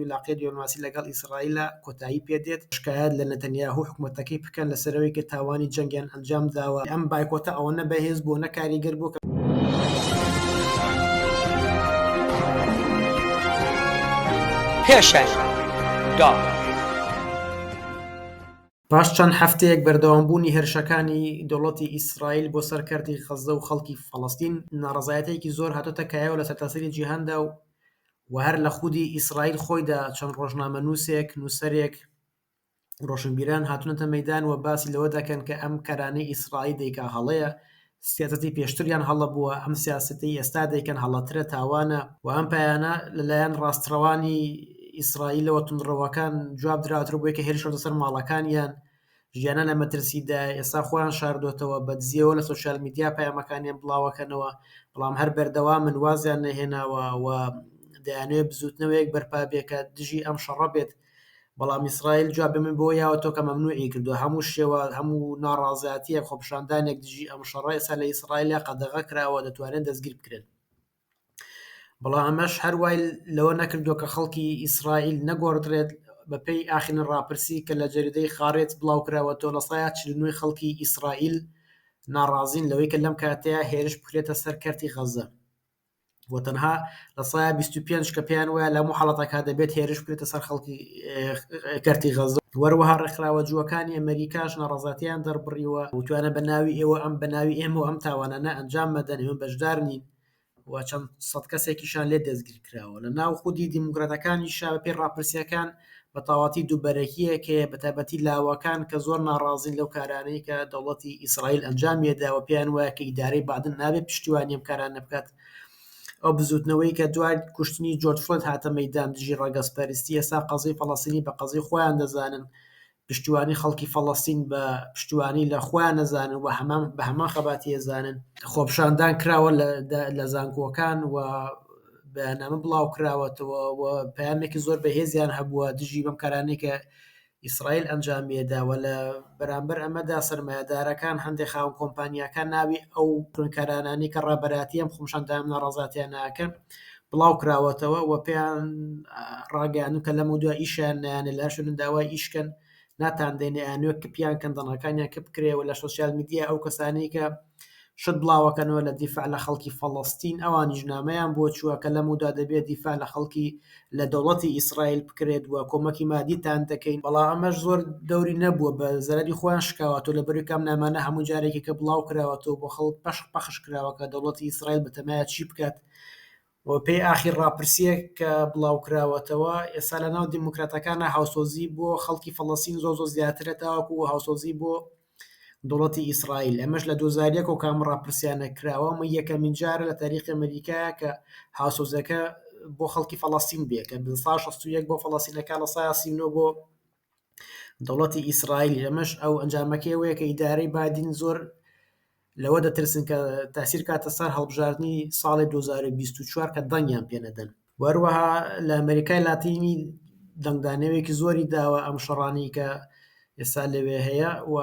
عیلاقەی دیۆلماسی لەگەڵ ئیسرائیلە کۆتایی پێدێت شکایەت لە نەتەنیاهو و حکومەتەکەی بکەن لەسەرەوەی کە تاوانی جەنگیان ئەنجام داوە. ئەم بایکۆتە ئەوەنە بەهێز بوو نە کاریگەر بوو کە. پێشەنگ دۆت. پاش چەند هەفتەیەک بەردەوامبوونی هێرشەکانی دەوڵەتی ئیسرائیل بۆ سەر کەرتی غەززە و خەڵکی فەڵەستین، ناڕەزایەتییەکی زۆر هاتۆتە کایەوە لە سەرتاسەری جیهاندا و و هەر لە خودی ئیسرائیل خۆیدا چەند ڕۆژنامەنووسێک، نووسەرێک، ڕۆشنبیران هاتوونەتە مەیدان و باسی لەوە دەکەن کە ئەم کارانەی ئیسرائیل دەیکا هەڵەیە، سیاسەتی پێشتریان هەڵە بووە، ئەم سیاسەتەی ئێستا دەیکەن هەڵەترە، تاوانە و ئەم پایانە لەلایەن ڕاستڕەوانی ئیسرائیلەوە توندڕەوەکان جواب دراوەتەوە بۆی کە هێرش کردۆتە سەر ماڵەکانیان، ژیانیان لە مەترسیدایە، ئێستا خۆیان شاردۆتەوە، بە دزیەوە لە سۆشیال میدیا پەیامەکانیان بڵاوەکەنەوە، بەڵام هەر بەردەوامن وازیان نەهێناوە و دەیانەوێت بزووتنەوەیەک بەرپا بێ کە دژی ئەم شەڕە بێت. بەڵام ئیسرائیل جوابی من بۆ یاوەتەوە کە مەمنوعی کردووە هەموو شێوە هەموو ناڕازاتیەک خۆپیشاندانێک دژی ئەم شەڕە ئێستا لە ئیسرائیلیا قەدەغە کراوە دەتوانێت دەستگیر بکرێن. بەڵام ئەمەش هەروای لەوە نەکردووە کە خەڵکی ئیسرائیل نەگۆڕدرێت بەپێی ئاخرین ڕاپرسی کە لە جەریدەی خاڕێت بڵاو کراوەتەوە لە سایە 49 خەڵکی ئیسرائیل ناڕازین لەوەی کە لەم کاتەیە هێرش بکرێتە سەر کەرتی غەزە و تەنها لە سایە 25 کە پێیان وایە لە هەموو حاڵەتەکە دەبێت هێرش بکرێتە سەر خەڵکی کەرتی غەزە. وەروەها ڕێکخراوە جووەکانی ئەمەریکاش ناڕەزاتیان دەربڕیوە وتوانە بە ناوی ئێوە ئەم بە ناوی ئێمە ئەم تاوانانە ئەنجام مەدەن ئێمە بەشدار نین و چەند سەد کەسێکیشان لێ دەستگیر کراوە. لە ناو خودی دیموکراتەکانیشا بەپێی ڕاپرسیەکان بە تەواوەتی دووبەرەکییەک هەیە بە تایبەتی لاوەکان کە زۆر ناڕازین لەو کارانەی کە دەوڵەتی ئیسرائیل ئەنجامی داوە پێیان وایە کە ئیدارەی بادن نابێت پشتیوانی ئەم کارانە بکات. ئەو بزووتنەوەی کە دوای کوشتنی جۆرج فلۆید هاتە مەیدان دژی ڕەگەزپەرستی ئێستا قەزیەی فەڵەستینی بە قەزیەی خۆیان دەزانن پشتیوانی خەڵکی فەڵەستین بە پشتیوانی لە خۆیان نەزانن و هەمان بە هەمان خەباتی ئەزانن. خۆپیشاندان کراوە لە زانکۆکان و بەیاننامە بڵاو کراوەتەوە و پەیامێکی زۆر بەهێزیان هەبووە دژی بەم کارانەی کە ئیسرائیل ئەنجامیدا و لە بەرامبەر ئەمەدا سەرمایەدارەکان هەندێک خاوەن کۆمپانیاکان ناوی ئەو خوێندکارانانەی کە ڕابەرایەتی ئەم خۆپیشاندان ناڕەزاتیان ناکەن بڵاو کراوەتەوە و پێیان ڕاگەیاندن کە لەمەودوا ئیشیان نایانێ لە هەر شوێنێک داوای ئیش کەن ناتان دێنێ ئەیانەوێت کپیان کەن دەنگەکانیان کپ بکرێ و لە سۆشیال میدیا ئەو کەسانەی کە شت بڵاوەکەنەوە لە دیفاع لە خەڵکی فەڵەستین ئەوانیش نامەیان بۆ چووە کە لەمەودا دەبێت دیفاع لە خەڵکی لە دەوڵەتی ئیسرائیل بکرێت و کۆمەکی مادیتان دەکەین. بەڵام ئەمەش زۆر دەوری نەبووە بە زەرەری خۆیان شکاوەتەوە لە بەروی کام نامانە هەموو جارێکی کە بڵاو کراوەتەوە بۆ خەڵک پەش پەخش کراوە کە دەوڵەتی ئیسرائیل بەتەمایە چی بکات و پێی ئاخیر ڕاپرسیەک کە بڵاو کراوەتەوە ئێستا لە ناو دیموکراتەکانە هاوسۆزی بۆ خەڵکی فەڵەستین زۆر زۆر زیاترە تاوەکو هاوسۆزی بۆ دەوڵەتی ئیسرائیل. ئەمەش لە 2001 و کام ڕاپرسیانە کراوە ئەمە یەکەمین جارە لە تاریخی ئەمریکایە کە هاوسۆزەکە بۆ خەڵکی فەڵەستین بێ کە لە سا 61 بۆ فەڵەستینەکان لە سا 39 بۆ دەوڵەتی ئیسرائیل. ئەمەش ئەو ئەنجامەکەی ئەوەیە کە ئیدارەی بادین زۆر لەوە دەترسن کە تاسیر کاتە سەر هەڵبژاردنی ساڵی 2024 کە دەنگیان پێ نەدەن. وەروەها لە ئەمریکای لاتینی دەنگدانەوەیەکی زۆری داوە ئەم شەڕانەی کە ئێستا لەوێ هەیە و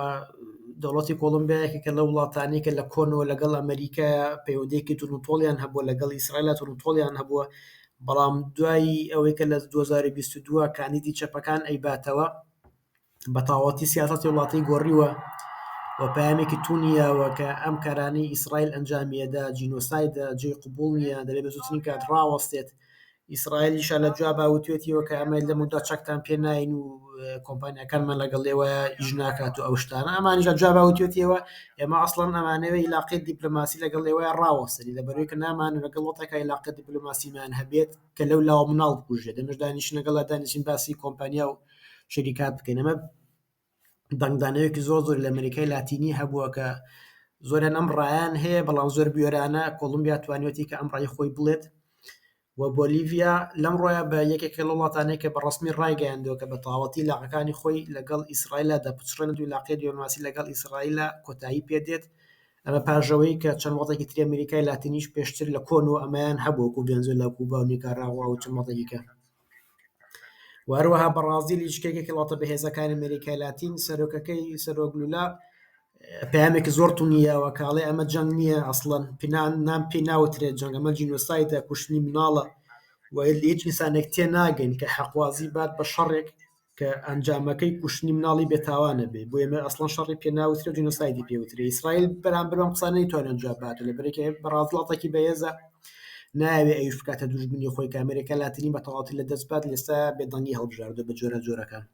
دەوڵەتی کۆڵمبیا یەکێکە لەو وڵاتانەی کە لە کۆنەوە لەگەڵ ئەمریکا پەیوەندییەکی توندوتۆڵیان هەبووە لەگەڵ ئیسرائیل توندوتۆڵیان هەبووە بەڵام دوای ئەوەی کە لە 2022 کاندیدی چەپەکان ئەیباتەوە بە تەواوەتی سیاسەتی وڵاتی گۆڕیوە و پەیامێکی توندی یاوە کە ئەم کارانەی ئیسرائیل ئەنجامیەدا جینۆسایدە جێی قبوڵ نییە دەبێت بە زووترین کات ڕاوەستێت. ئیسرائیلیشە لە جوابا وتوێتیەوە کە ئەمە لەمەودا چەکتان پێ ناین و کۆمپانیاکانمان لەگەڵ ئێوە ئیش ناکات و ئەو شتانە. ئەمانیش لە جوابا وتوێتیەوە ئێمە ئەسڵەن ئەمانەوێ ئیلاقەی دیپلۆماسی لەگەڵ ئێوە ڕاوەستن لەبەرەوەی کە نامانەوێ لەگەڵ وڵاتێکا ئیلاقەی دیپلۆماسیمان هەبێت کە لەو لاوە مناڵ بکوژێت. ئێمەش دانیشین لەگەڵا دانیشین باسی کۆمپانیا و شەریکات بکەین. ئەمە دەنگدانەوەیەکی زۆر زۆر لە ئەمریکای لاتینی هەبووە کە زۆریان ئەم ڕایان هەیە بەڵام زۆر بوێرانە کۆڵمبیا توانیوەتی کە ئەم ڕای خۆی بڵێت و بۆلیڤیا لەم ڕۆیە بە یەکێک لە وڵاتانەی کە بە ڕەسمی ڕایگەیاندووە کە بە تەواوەتی لاقەکانی خۆی لەگەڵ ئیسرائیلدا دەپچڕێنێت و لاقەی دیۆلماسی لەگەڵ ئیسرائیلدا کۆتایی پێدێت. ئەمە پاژەوەی کە چەند وڵاتێکی تری ئەمریکای لاتینیش پێشتر لە کۆنەوە ئەمەیان هەبوو وەکو ڤەنزوێلا و کوبا و نیکاراغوا و چەند وڵاتێکی کە. و هەروەها بەڕازیلیش کە یەکێک لە وڵاتە بەهێزەکانی ئەمریکای لاتین سەرۆکەکەی سەرۆک لولا پەیامێکی زۆر توندی یاوە کە ئەڵێ ئەمە جەنگ نییە ئەسڵەن پێ نام پێی ناوترێت جەنگ ئەمە جینۆسایدە کوشتنی مناڵە. و لە هیچ ئینسانێک تێناگەین کە حەقوازی بات بە شەڕێک کە ئەنجامەکەی کوشتنی مناڵی بێتاوانە بێ بۆ ئێمە ئەسڵەن شەڕی پێ ناوترێ و جینۆسایدی پێ وترێ ئیسرائیل بەرامبەر بەم قسانە نەیتوانێت جواب باتەوە لەبەرئەوەی کە بەڕاست وڵاتێکی بەهێزە نایەوێ ئەویش بکاتە دوژمنی خۆی کە ئەمریکا لاتینی بە تەواوەتی لە دەست بات لێستا بێدەنگی هەڵبژاردووە بە جۆرە جۆرەکان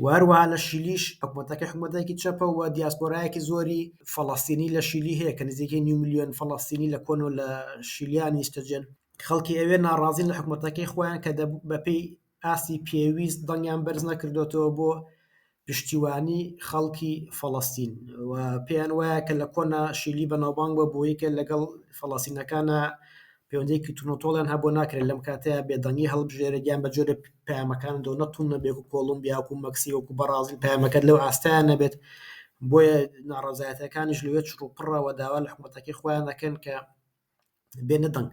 و هەروەها لە شیلیش حکوومەتەکە حکوومەتێکی چەپە و دیاسپۆرایەکی زۆری فەڵەستینی لە شیلی هەیە کە نزیکەی نیو ملیۆن فەڵەستینی لە کۆنەوە لە شیلیان نیشتەجێن خەڵکی ئەوێ ناڕازین لە حکوومەتەکەی خۆیان کە بەپێی ئاستی پێویست دەنگیان بەرز نەکردۆتەوە بۆ پشتیوانی خەڵکی فەڵەستین و پێیان وایە کە لە کۆنا شیلی بەناوبانگ بووە بۆی کە لەگەڵ فەڵەستینەکانە پەیوەندییەکی توندوتۆڵیان هەبوو ناکرێت لەم کاتەیە بێدەنگی هەڵبژێرێت یان بە جۆرێک پەیامەکان دەونە توند نەبێت وەکو کۆڵۆمبیا وەکو مەکسیک وەکو بەڕازیل پەیامەکەت لەو ئاستەیان نەبێت بۆیە ناڕەزایەتەکانیش لەوێ چڕوپڕە و داوا لە حکوومەتەکەی خۆیان دەکەن کە بێنە دەنگ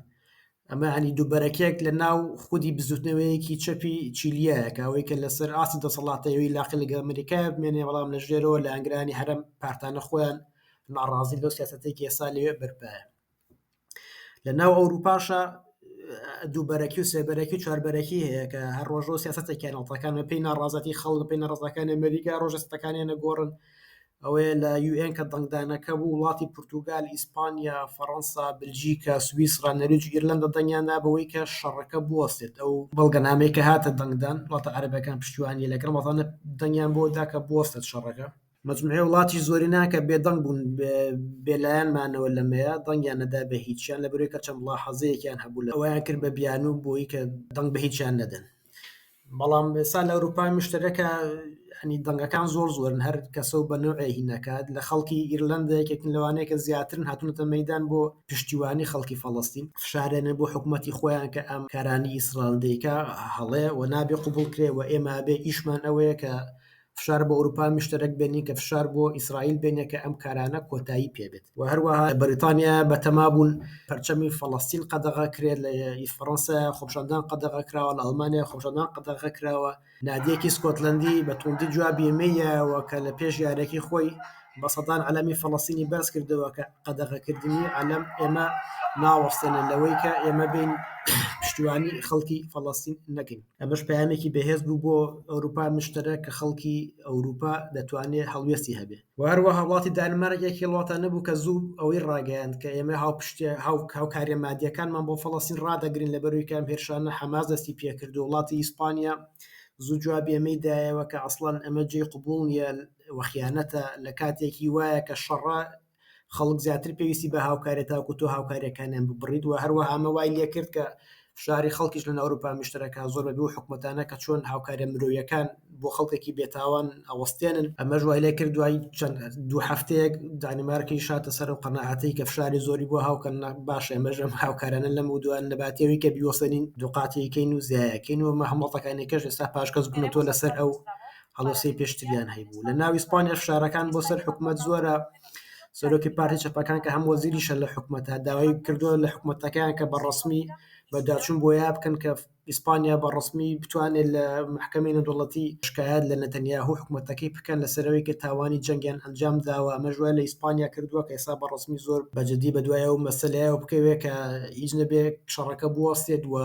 ئەمە هەنی دووبەرەکێک لە ناو خودی بزوتنەوەیەکی چەپی چیلیایە کە ئەوەی کە لەسەر ئاستی دەسەڵاتەوەی لاقی لەگەڵ ئەمریکا بمێنێ بەڵام لە ژێرەوە لایەنگرانی هەرەم پارتانە خۆیان ناڕازین لەو سیاسەتێکی ئێستا لەوێ بەرپایە لە ناو ئەوروپاشە دووبەرەکی و سێبەرەکی و چواربەرەکی هەیە کە هەر ڕۆژە و سیاسەتێکیان وڵاتەکان بەپێی ناڕازەتی خەڵک بەپێی ناڕەزاکانی ئەمریکا ڕۆژە سیاسەتەکانیان نەگۆڕن ئەوەیە لە یو ئێن کە دەنگدانەکە بوو وڵاتی پورتوگال، ئیسپانیا، فەڕەنسا، بلجیکا، سویسرا، نەرویج و ئیرلەندا دەنگیان دا بەوەی کە شەڕەکە بوەستێت. ئەو بەڵگەنامەی کە هاتە دەنگدان وڵاتە عەرەبەکان پشتیوانی لەگەڵ وڵاتانە دەنگیان بۆ دا کە بوەستێت شەڕەکە. مەجموعەی وڵاتیش زۆرینەیان کە بێدەنگ بوون بێلایەن مانەوە لەمەیە دەنگیان نەدا بە هیچیان لەبەرئەوەی کە چەند مڵاحەزەیەکیان هەبوو لە ئەوەیان کرد بە بیانوو بۆی کە دەنگ بە هیچیان نەدەن. بەڵام ئێستا لە ئەوروپا مشتەرەکە ینی دەنگەکان زۆر زۆرن هەر کەسە و بە نەوعێ هی نەکات لە خەڵکی ئیرلەندا یەکێکن لەوانەیە کە زیاترن هاتوونەتە مەیدان بۆ پشتیوانی خەڵکی فەڵەستین فشارێنن بۆ حکوومەتی خۆیان کە ئەم کارانی ئیسرائیل دەیکا هەڵەیە و نابێ قبوڵ کرێ و ئێمە بێ ئیشمان ئەوەیە کە فشار بۆ ئەوروپا مشتەرەک بێنین کە فشار بۆ ئیسرائیل بێنێ کە ئەم کارانە کۆتایی پێبێت و هەروەها لە بەریتانیا بەتەما بوون پەرچەمی فەڵەستین قەدەغە کرێت لە فەڕەنسا خۆپیشاندان قەدەغە کراوە لە ئەڵمانیا خۆپیشاندان قەدەغە کراوە نادیەکی سکۆتلەندی بە توندی جوابی ئەمەی یایەوە کە لە پێش یاریەکەی خۆی بە سەدان عەلەمی فەڵەستینی بەرز کردەوە کە قەدەغەکردنی عەلەم ئێمە ناوەستێنێت لەوەی کە ئێمە بین پشتیوانی خەڵکی فەڵەستین نەکەین. ئەمەش پەیامێکی بەهێز بوو بۆ ئەوروپا مشتەرە کە خەڵکی ئەوروپا دەتوانێت هەڵوێستی هەبێ و هەروەها وڵاتی دانمارک یەکێ وڵاتانە بوو کە زوو ئەوەی ڕاگەیاند کە ئێمە هاوپشتی هاوکاریە مادیەکانمان بۆ فەڵەستین ڕادەگرین لەبەروی کە ئەم هێرشانە حەماس دەستی پێکرد و وڵاتی ئیسپانیا زوو جوابی ئەمەی دایەوە کە ئەسڵەن ئەمە جێی قبوڵ نییە و خیانەتە لە کاتێکی وایە کە شەڕە خەڵک زیاتر پێویستی بە هاوکاریە تاکو تۆ هاوکاریەکانیان ببڕیت و هەروەها ئەمە وای لێکرد کە فشاری خەڵکیش لە ئەوروپا مشتەرەکە زۆر بەبێ و حکومەتانە کە چۆن هاوکاریە مرۆیەکان بۆ خەڵکێکی بێتاوان ئەوەستێنن ئەمەش وای لێکرد دوای چەند دوو هەفتەیەک دانیمارکیش هاتە سەر ئەو قەناعەتەی کە فشاری زۆری بۆ هاوکەن باشە ئێمەش ئەم هاوکارانە لەم دوان لەباتیەوەی کە بیوەستێنین دووقاتی کەین و زیایەکەین و ئەمە هەموو کەش ئێستا پاشگەز بوونەتەوە لەسەر ئەو هەڵوێستەی پێشتریان هەیبوو لە ناو ئیسپانیا فشارەکان بۆ سەر حکومەت زۆرە سەرۆکی پارتی چەپەکان کە هەم وەزیریشە لە حکومەتە داوای کردووە لە حکومەتەکەیان کە بە ڕەسمی بەداچوون بۆ یا بکەن کە ئیسپانیا بە ڕەسمی بتوانێت لە محکمەی نێودەوڵەتی شکایەت لە نەتەنیاهو حکومەتەکەی بکەن لەسەرەوەی کە تاوانی جەنگیان ئەنجام داوە ئەمەش وای لە ئیسپانیا کردووە کە ئێستا بە ڕەسمی زۆر بە جدی بەدوای ئەو مەسەلەیەوە بکەوێت کە هیچ نەبێ شەڕەکە بوەستێت و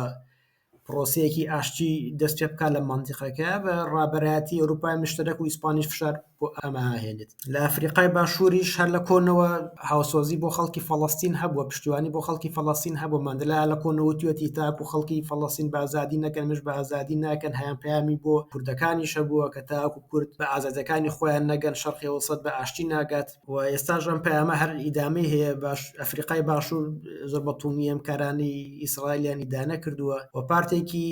پرۆسەیەکی ئاشتی دەست پێ بکات لە مەنتیقەکە بە ڕابەرایەتی ئەوروپای مشتەرەک و ئیسپانیش فشار بۆ ئەمە هێنێت. لە ئەفریقای باشووریش هەر لە کۆنەوە هاوسۆزی بۆ خەڵکی فەڵەستین هەبووە، پشتیوانی بۆ خەڵکی فەڵەستین هەبووە، ماندێلا لە کۆنەوە وتویەتی تاکو خەڵکی فەڵەستین بە ئازادی نەکەن ئێمەش بە ئازادی ناکەن، هەیان پەیامی بۆ کوردەکانیش هەبووە کە تاکو کورد بە ئازادیەکانی خۆیان نەگەن شەرقی ئەوسەت بە ئاشتی ناگات. و ئێستاش ئەم پەیامە هەر ئیدامەی هەیە باش ئەفریقای باشوور زۆر بە توندی ئەم کارانەی ئیسرائیلیان ئیدانە کردووە و پارتێکی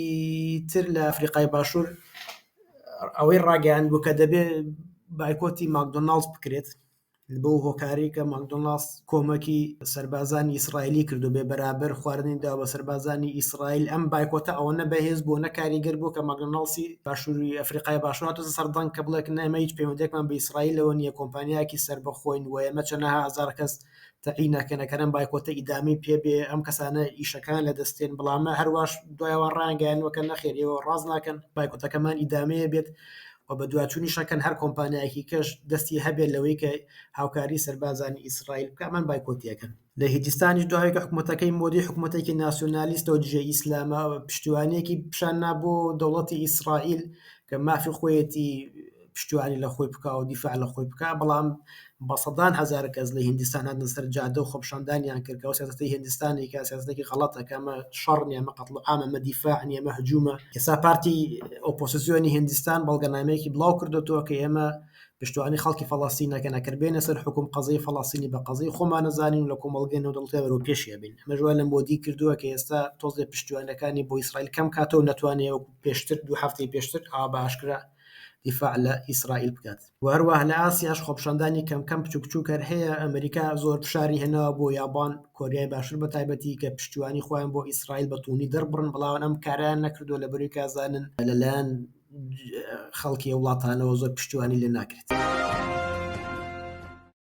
تر لە ئەفریقای باشوور ئەوەی ڕاگەیاند بوو کە دەبێت بایکۆتی ماکدۆناڵدز بکرێت بەو هۆکاری کە ماکدۆناڵدز کۆمەکی سەربازانی ئیسرائیلی کردو بێ بەرابەر خواردنی دا بە سەربازانی ئیسرائیل ئەم بایکۆتە ئەوەنە بەهێز بوو نە کاریگەر بوو کە ماکدۆناڵدسی باشووری ئەفریقای باشوور هاتۆتە سەر دەنگ کە بڵێ ئێمە هیچ پەیوەندییەکمان بە ئیسرائیلەوە نییە کۆمپانیایەکی سەربەخۆین و ئێمە چەنەها هەزار کەس تەعین ئەکەن ئەگەر ئەم بایکۆتە ئیدامەی پێ بێ ئەم کەسانە ئیشەکان لە دەستێن بەڵام هەرواش دوای ئەوان ڕایانگەیاندووە کە نەخێر ئێوە ڕاست ناکەن بایکۆتەکەمان ئیدامەیە بێت. و بەدواچوونیش ئەکەن هەر کۆمپانیایەکی کەش دەستی هەبێت لەوەی کە هاوکاری سەربازانی ئیسرائیل بکا ئەمان بایکۆتی ئەکەن. لە هیندستانیش دوای کە حکوومەتەکەی مۆدی حکوومەتێکی ناسیۆنالیستە و دژە ئیسلامە پشتیوانییەکی پیشان نا بۆ دەوڵەتی ئیسرائیل کە مافی خۆیەتی پشتیوانی لە خۆی بکا و دیفاع لە خۆی بکا بەڵام بە سەدان هەزار کەس لە هیندستان هاتنە سەر جادە و خۆپیشاندانیان کرد کە ئەو سیاسەتەی هیندستانی کە سیاسەتێکی غەڵەتە کە ئەمە شەڕ نییە ئەمە قەتڵ و عامە ئەمە دیفاع نییە ئەمە هجوومە ئێستا پارتی ئۆپۆزیسیۆنی هیندستان بەڵگەنامەیەکی بڵاو کردۆتەوە کە ئێمە پشتیوانی خەڵکی فەڵەستین ئەکەن ئەگەر بێنە سەر حوکم قەزیەی فەڵەستینی بە قەزیەی خۆمان ئەزانین و لە کۆمەڵگەی نێودەوڵەتیا بەرەو پێشی ئەبەین ئەمەش وا لە مۆدی کردووە کە ئێستا تۆزێ پشتیوانەکانی بۆ ئیسرائیل کەم کاتەوە و نەتوانێ وەکو پێشتر دوو هەفتەی پێشتر ئاوا بە ئاشکرا دیفاع لە ئیسرائیل بکات و هەروەها لە ئاسیاش خۆپیشاندانی کەم کەم بچوک بچوک هەر هەیە ئەمریکا زۆر فشاری هێناوە بۆ یابان کۆریای باشوور بە تایبەتی کە پشتیوانی خۆیان بۆ ئیسرائیل بە توندی دەربڕن بەڵام ئەم کارەیان نەکردووە لەبەرئەوەی کە ئەزانن لەلایەن خەڵکی ئەو وڵاتانەوە زۆر پشتیوانی لێ ناکرێت.